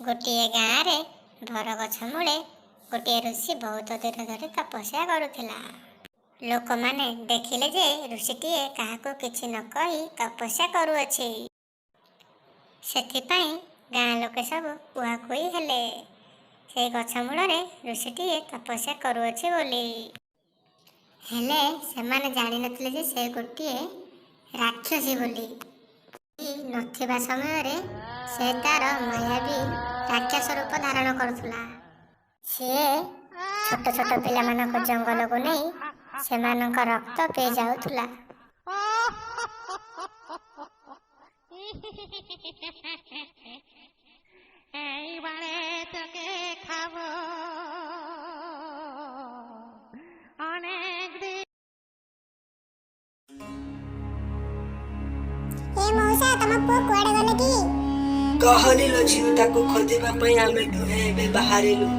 ଗୋଟିଏ ଗାଁରେ ବରଗଛ ମୂଳେ ଗୋଟିଏ ଋଷି ବହୁତ ଦିନ ଧରି ତପସ୍ୟା କରୁଥିଲା। ଲୋକମାନେ ଦେଖିଲେ ଯେ ଋଷିଟିଏ କାହାକୁ କିଛି ନ କହି ତପସ୍ୟା କରୁଅଛି। ସେଥିପାଇଁ ଗାଁ ଲୋକେ ସବୁ କୁହାକୁହି ହେଲେ, ସେଇ ଗଛ ମୂଳରେ ଋଷିଟିଏ ତପସ୍ୟା କରୁଅଛି ବୋଲି। ହେଲେ ସେମାନେ ଜାଣିନଥିଲେ ଯେ ସେ ଗୋଟିଏ ରାକ୍ଷସୀ ବୋଲି। ନଥିବା ସମୟରେ ସେ ତାର ମାୟାବୀ ରାକ୍ଷସ ରୂପ ଧାରଣ କରୁଥିଲା। ସିଏ ଛୋଟ ଛୋଟ ପିଲାମାନଙ୍କ ଜଙ୍ଗଲକୁ ନେଇ ସେମାନଙ୍କ ରକ୍ତ ପିଇ ଯାଉଥିଲା। এইবারে তোকে খাবো অনেক দিন। ଏ ମଉସା, ତମ ପୁଅ କୁଆଡେ ଗଲେ କି? କହନି ଲୋ ଝିଅ, ତାକୁ ଖୋଜିବା ପାଇଁ ଆମେ ଦୁହେଁ ଏବେ ବାହାରିଲୁ।